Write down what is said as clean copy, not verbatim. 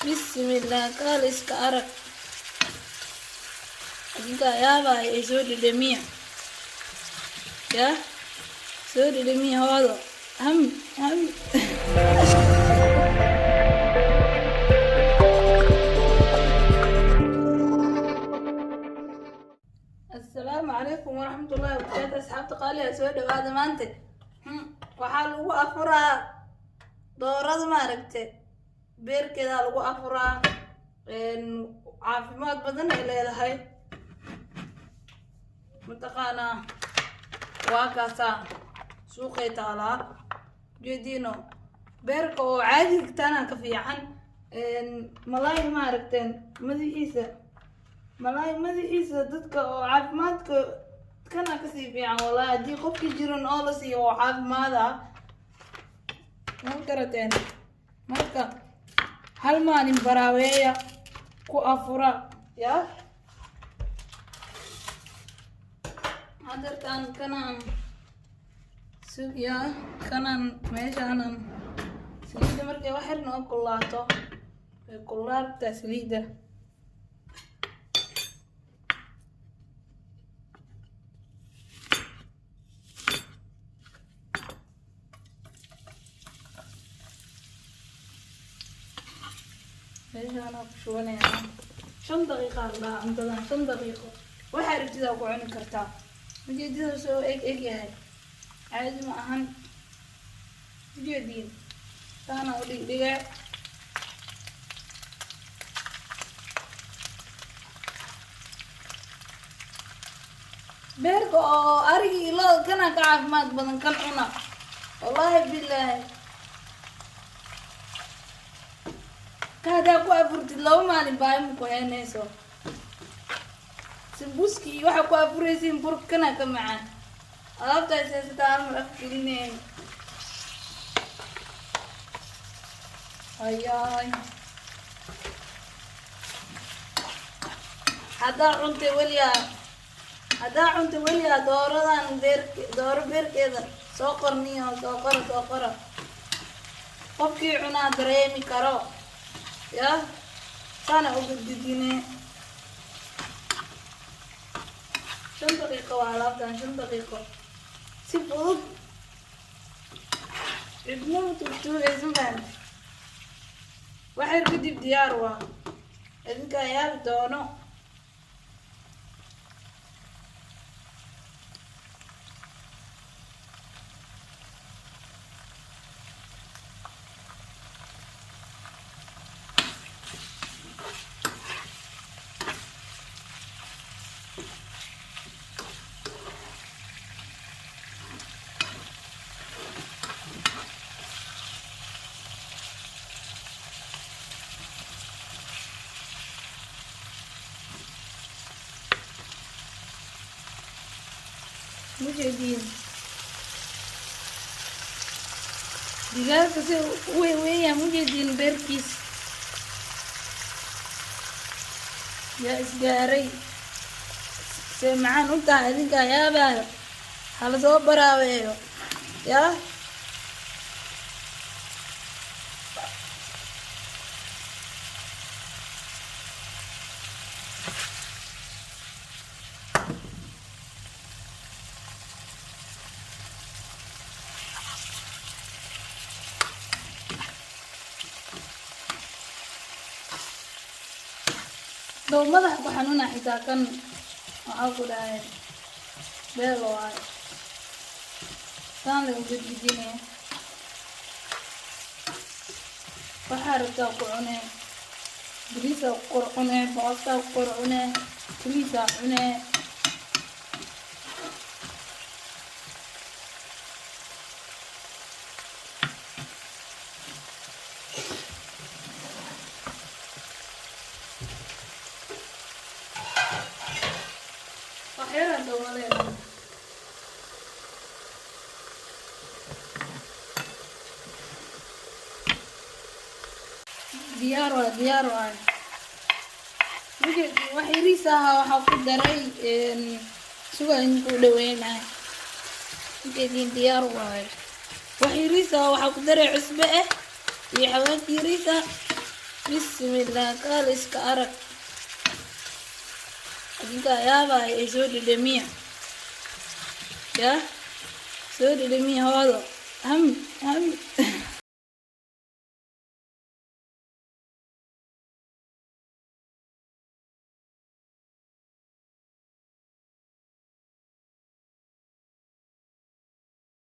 Bismillah, kaal iska arag. Adinka yaabaya ee soo dhedhemiya. Ya soo dhedhemiya hoodo. Ham ham. Assalaamu calaykum waraxmatullaahi wabarakaatu. Asxaabta qaaliga, soo dhawaada. Maanta waxaa lagu afuraa doorada, maaragte, beerkeedaa lagu afuraa. Caafimaad badan ay leedahay, mataqaanaa. Waa kaasaa, suuqay taalaa, jeediino. Beerka oo caadiga tana ka fiican. Malaay, maaragteen, madaxiisa, malaay madaxiisa, dadka oo caafimaadka kana kasii fiican. Wallahi, haddii qofkii jiran oo la siiyo, oo caafimaad ah, ma garateen? Marka hal maalin baraaweeya, ku afura. Ya hadeertaan kanaan sugyaa, kanaan meeshaanan saliidda markay wax yar noo kulaato, way kulaartaa saliidda. Meeshaanaa ku shubanayaa. 5 daqiiqa la dhahaa cuntadan, 5 daqiiqo waxaa rabtidaa ku cuni kartaa. Ujeedada soo eg eg yahay, caadi ma ahan. Ujeediin, saana u dhigdhiga. Beerka oo arigii loo kana ka caafimaad badan, kan cuna, wallaahi bilaahi. Ka haddaa ku afurtid, 2 maalin baahi ma ku heynayso. Sambuuskii waxaa ku afuraysiin, burka kana ka macaan. Alaabta is haysataa hal mar afgelineen. Ayaay, haddaa cuntay weliyaa, haddaa cuntay weliyaa dooradan beer, dooro beerkeeda soo qorniyo, soo qora, soo qora. Qofkii cunaa dareemi karo. Ya saana ugadidine. 5 daqiiqo waa alaabtan, 5 daqiiqo si fudud, cidnama tuugtuugaysan baan. Waxyar kadib diyaar waa, idinkaa yaabi doono. Mujeediin digaagka si u weyn weyn yahay? Mujeediin beerkiis yaa isgaaray? See macaan u tahay, idinkaa yaabaayo. Hala soo baraaweeyo. Yaa dhow madax ku xanuuna xitaa, kan waxaa ku dhahay beelo waayo. Saan lagu gedgedinaya, waxaa rabtaa ku cunee. Bariisaa ku kor cunee, baastaa ku kor cunee, bariisaa cunee. Waxyaraa dawaleena. Diyaar waa, diyaar waay. Wax yariis ahaa waxaa ku daray suga inkuu dhaweynay. Ujeediin, diyaar waayo. Wax yariis ah waxaa ku daray, cusbe ah iyo xawaaji yariis ah. Bismillah, kaal iska arag. Adinka yaabaya ee soo dhedhemiya. Ya soo dhedhemiya, hoodo ham ham.